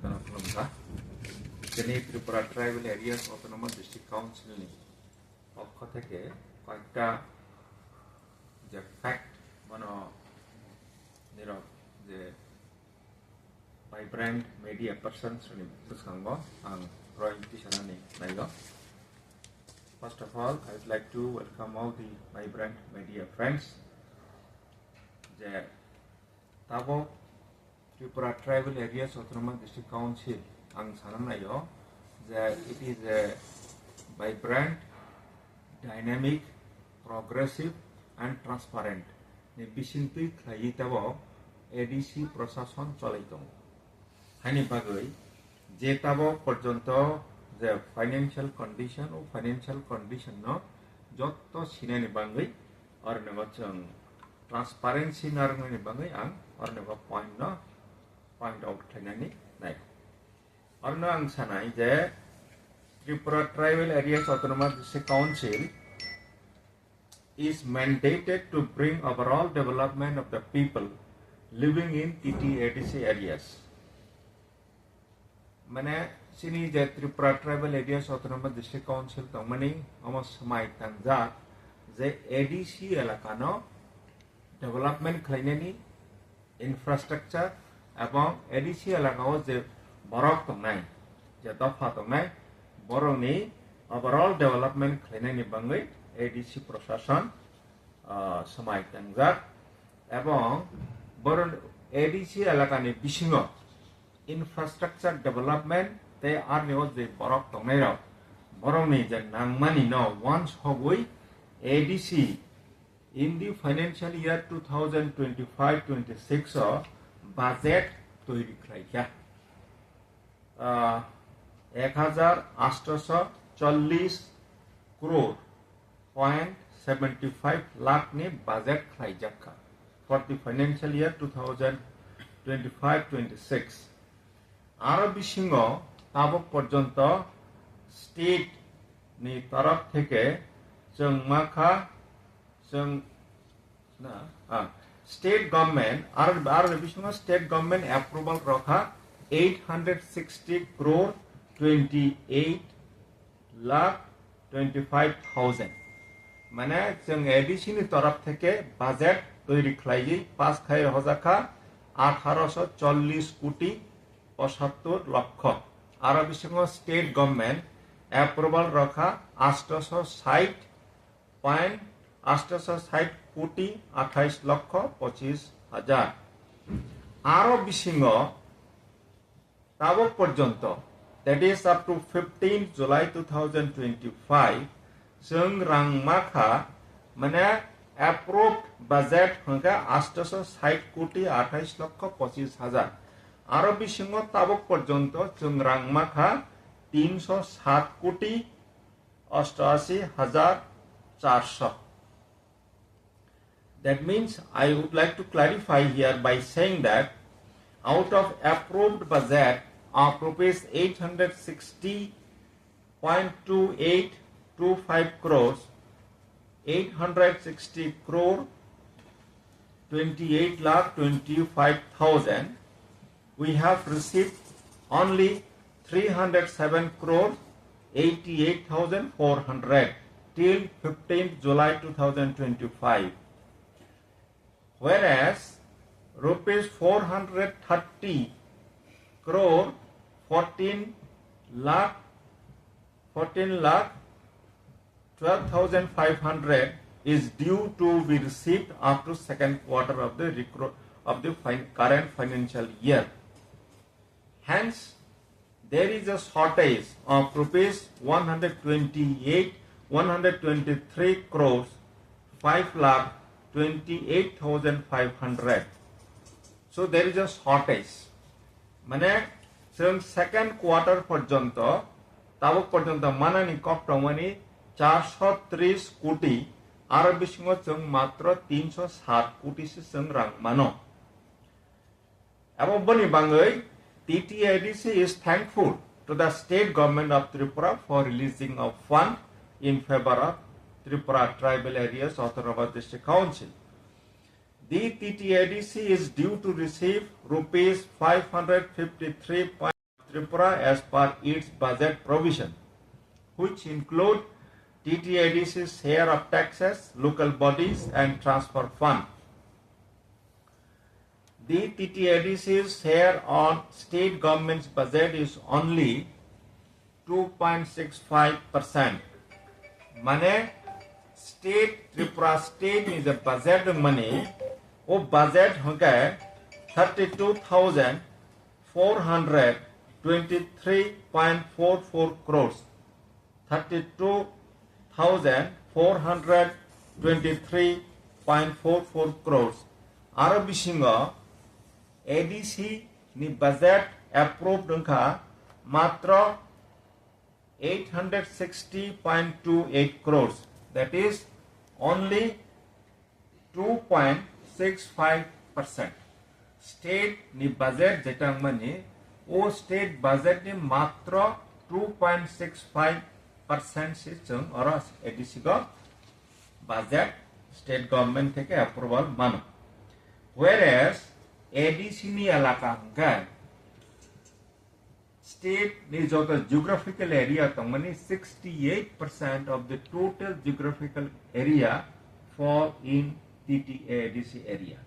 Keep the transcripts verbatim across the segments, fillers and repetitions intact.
Khulumkha. Chini Tripura Tribal Areas Autonomous District Council ni পক্ষ থেকে কয়েকটা যে ফ্যাক্ট, মানে, নিরব যে ভাইব্রেন্ট মিডিয়া পার্সন শ্রেণী স্থানব আং রয়িং টিচারানি Nile. First of all, I would like to welcome all the vibrant media friends. যে tabok Tripura Tribal Areas Autonomous District Council ang sana naio je it is a vibrant, dynamic, progressive and transparent ni bisingtwi khlaiwi tabok A D C prosason cholai tongo. Haini bagwi je tabok porjonto je financial condition o financial condition no jotto sinani bagwi orni bo chwng transparency narwknani bagwi ang orni bo point no point out khlainani nai. Orno ang sanai je Tripura Tribal Areas Autonomous District Council is mandated to bring overall development of the people living in T T A D C areas. Mane chini je Tripura Tribal Areas Autonomous District Council tongmani omo swmai tangjak je A D C elakano development khlainani infrastructure ebong A D C elakao je borok tongnai, je dopha tongnai, borokni overall development khlainani bagwi A D C prosason, ah, swmai tangjak ebong borok A D C elakani bisingo infrastructure development tei arni o je borok tongnairok borokni je nangmani no wansogwi A D C in the financial year two thousand twenty-five twenty-six o budget toiri khlaikha. Ah, ek hajar atsho chollish crore point seventy five lakh ni budget khlaijakha for the financial year two thousand twenty five twenty six. Aro bisingo tabok porjonto state ni torof theke chwng makha, chwng, na, ah, state government, aro, aro bisingo state government approval rokha eight hundred sixty crore twenty eight lakh twenty five thousand. Mane chwng A D C ni torof theke budget toiri khlaiwi pass khai hojakha atharo sho chollish koti pochattor lokho. Aro bisingo state government approval rokha atharo sho sait point atharo sho sait koti athais lokho pochis hajar. Aro bisingo tabok porjonto, that is up to fifteenth July two thousand twenty-five, chwng rang makha, mane approved budget hwnkhe atharo sho sait koti athais lokho pochis hajar. Aro bisingo tabok porjonto chwng rang makha tinsho sat koti ostashi hajar charsho. That means, I would like to clarify here by saying that out of approved budget of rupees eight hundred sixty point two eight two five crores, eight hundred sixty crore twenty eight lakh twenty five thousand, we have received only three hundred seven crore eighty eight thousand four hundred till fifteenth July two thousand twenty five, whereas rupees four hundred thirty crore fourteen lakh, fourteen lakh twelve thousand five hundred is due to be received up to second quarter of the recro-, of the fin-, current financial year. Hence, there is a shortage of rupees one hundred twenty-eight, one hundred twenty-three crores five lakh twenty-eight thousand five hundred. So there is a shortage. Mane, chwng second quarter porjonto, tabok porjonto manani kok tongmani charsho tris koti, aro bisingo chwng matro tinsho sat koti se chwng rang mano. Abo boni bangwi T T A D C is thankful to the state government of Tripura for releasing of fund in favor of Tripura Tribal Areas Autonomous District Council. The T T A D C is due to receive rupees five hundred fifty-three Tripura as per its budget provision, which include T T A D C's share of taxes, local bodies and transfer fund. The T T A D C's share on state government's budget is only two point six five percent. Mane state, Tripura state ni je budget mani, o budget hwnkhe thirty two thousand four hundred twenty three point four four crores. Thirty two thousand four hundred twenty three point four four crores. Aro bisingo A D C ni budget approved wngkha matro eight hundred sixty point two eight crores, that is only two point six five percent. State ni budget jeta wngmani, o state budget ni matro two point six five percent se chwng oro A D C go budget state government theke approval mano. Whereas A D C ni elaka hwnkhe state ni joto geographical area tongmani sixty eight percent of the total geographical area fall in T T A D C area.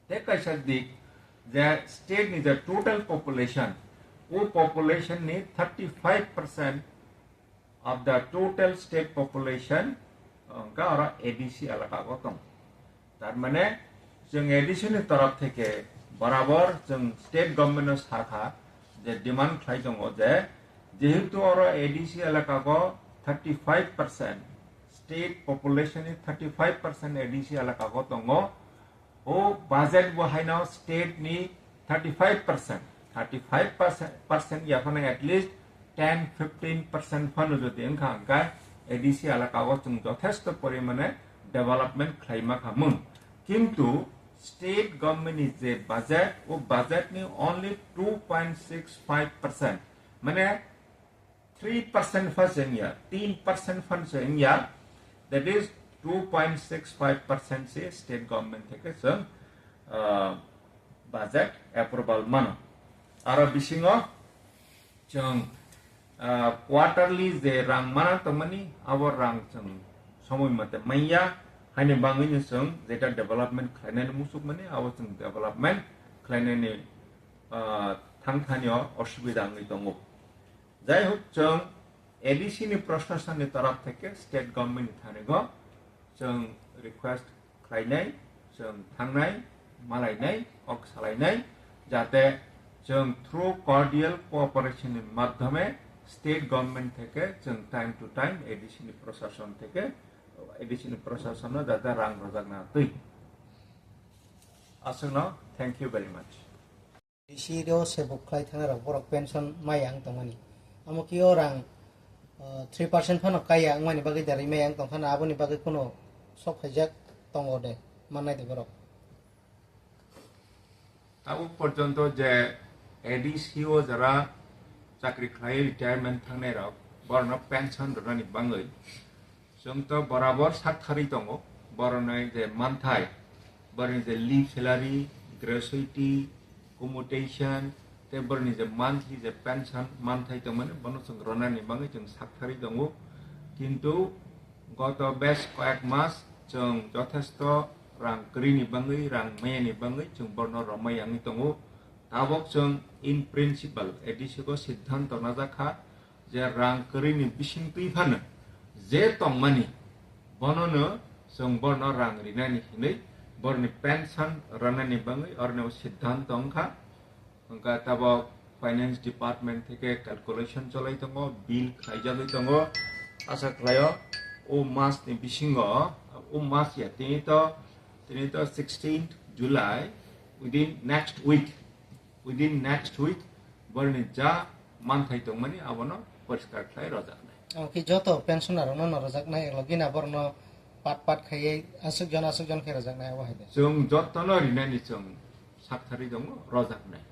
Tei kaisa dik je state ni je total population, o population ni thirty five percent of the total state population, wngkha oro A D C elaka o tong. Tar mane chwng A D C ni torop theke borabor chwng state government no sakha je demand khlai tongo je jehetu oro A D C elaka o thirty five percent, state population ni thirty five percent A D C elaka o tongo, o budget bo haino state ni thirty five percent, thirty five percent yaphano at least ten fifteen percent phano jodi wngkha hwnkhe A D C elaka o chwng jothesto porimane development khlaima kha mung. Kintu state government ni je budget, o budget ni only two point six five percent, mane three percent pha se wngya, tin percent phan se wngya, that is two point six five percent se state government theke chwng, ah, budget approval mano. Aro bisingo chwng, ah, quarterly je rang mana tongmani, abo rang chwng somoi mate manya, haini bangwino chwng jeta development khlainani musukmani, abo chwng development khlainani, ah, thangthanio osubida wngwi tongo. Jai hok, chwng A D C ni proshasan ni torop theke state government ni thani go chwng request khlainai, chwng thangnai, malainai, ok salainai, jate chwng through cordial cooperation ni madhyame state government theke chwng time to time A D C ni proshasan theke, A D C ni proshasan no jate rang rojak na twi. Aswkno, thank you very much. D C o se book khlai thangna rok borok pension maya ang tongmani. Amo kio rang, uh, three percent phano kaya wngmani bagwi da rimai ang tongkhana, aboni bagwi kuno sok phaijak tongo de, mannai de borok. Tabuk porjonto je A D C o jara chakri khlai retirement thangnai rok, borno pension rwnani bangwi chwng to borabor sak tharwi tongo, boroni je manthai, boroni je leave salary, gratuity, commutation, tei boroni je monthly je pension manthai tongmani, bono chwng ronani bagwi chwng sak tharwi tongo. Kintu goto bes koyek mas chwng jothesto rang kwrwini bagwi, rang mayani bagwi chwng borno romai yangwi tongo. Tabok chwng in principle A D C o siddhanto najak kha, je rang kwrwini bisingtwi phano je tongmani, bonono chwng borno rang rinani hinwi borni pension rwnani bagwi oroni o siddhanto wngkha. Wngkha tabok finance department theke calculation cholai tongo, bill khlaijagwi tongo. Asa khlaio o mas ni bisingo, o mas ya, tini to, tini to sixteenth July, within next week, within next week, borni ja manthai tongmani abono poriskar khlai rojaknai. Omo khe joto pensioner rokno no rojaknai, logi na borokno pat pat khaiwi aswk jon aswk jon khe rojaknai abo hai de. Chwng jotono rinani chwng sak tharwi tongo, rojaknai.